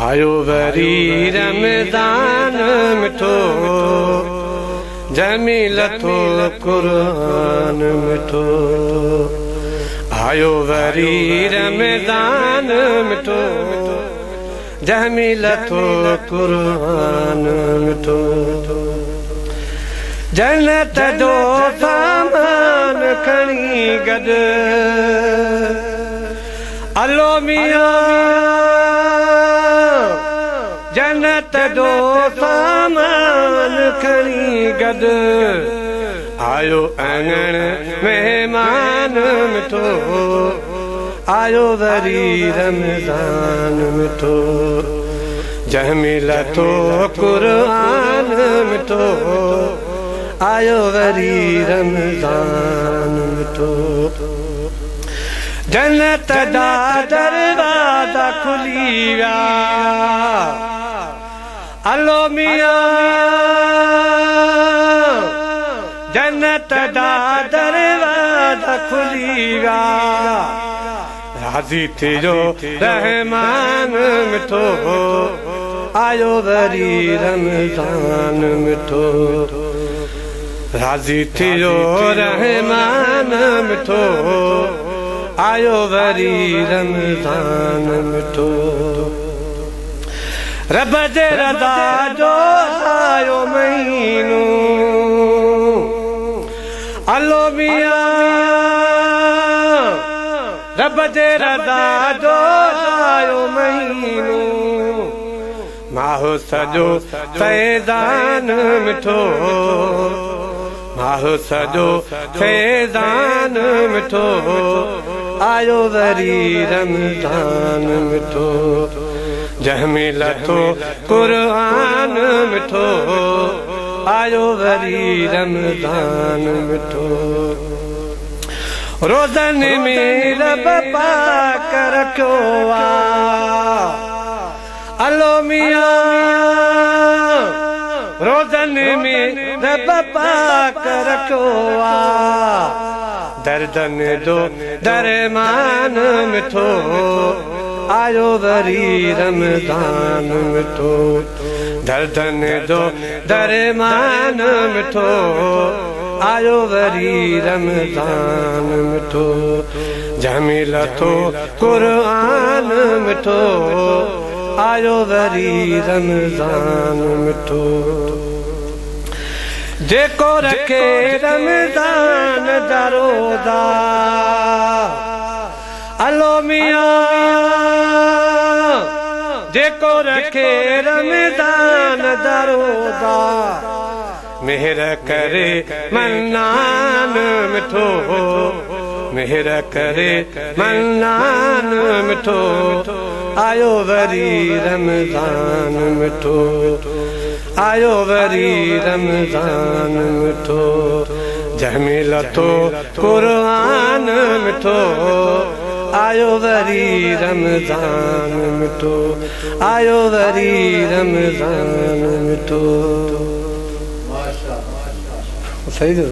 آيو وري رمضان مٺو، جنهن ۾ لٿو قرآن مٺو. آيو وري رمضان مٺو، جنهن ۾ لٿو قرآن مٺو. جنت جو سامان کڻي گڏ الو ميان، جنت جو سامان کڻي گڏ آيو اڱڻ مهمان مٺو. آيو وري رمضان مٺو، جنهن ۾ لٿو قرآن مٺو. آيو وري رمضان مٺو، جنت جا دروازا کلي ويا. الو ميان، جنت جا دروازا کلي ويا. راضي ٿيو رحمان مٺو. آيو وري رمضان مٺو، راضي ٿيو رحمان مٺو. آيو وري رمضان مٺو، رب جي رضا جو آيو مهينو. الو ميان، رب جي رضا جو آيو مهينو. ماهه سڄو فيضان مٺو، ماهه سڄو فيضان مٺو. آيو وري رمضان مٺو، جنهن ۾ لٿو قرآن مٺو. آيو وري رمضان مٺو، روزن ۾ رب پاڪ رکيو آ. الو ميان، روزن ۾ رب پاڪ رکيو آ. دردن جو درمان مٺو. آيو وري رمضان مٺو، دردن جو درمان مٺو. آيو وري رمضان مٺو، جنهن ۾ لٿو قرآن مٺو. آيو وري رمضان مٺو، جيڪو رکي رمضان جا روزا. الو ميان، جيڪو رکي رمضان جا روزا. مهر ڪري منان مٺو، مهر ڪري منان مٺو. آيو وري رمضان مٺو، آيو وري رمضان مٺو، جنهن ۾ لٿو قرآن مٺو. آيو وري رمضان مٺو، آيو وري رمضان مٺو.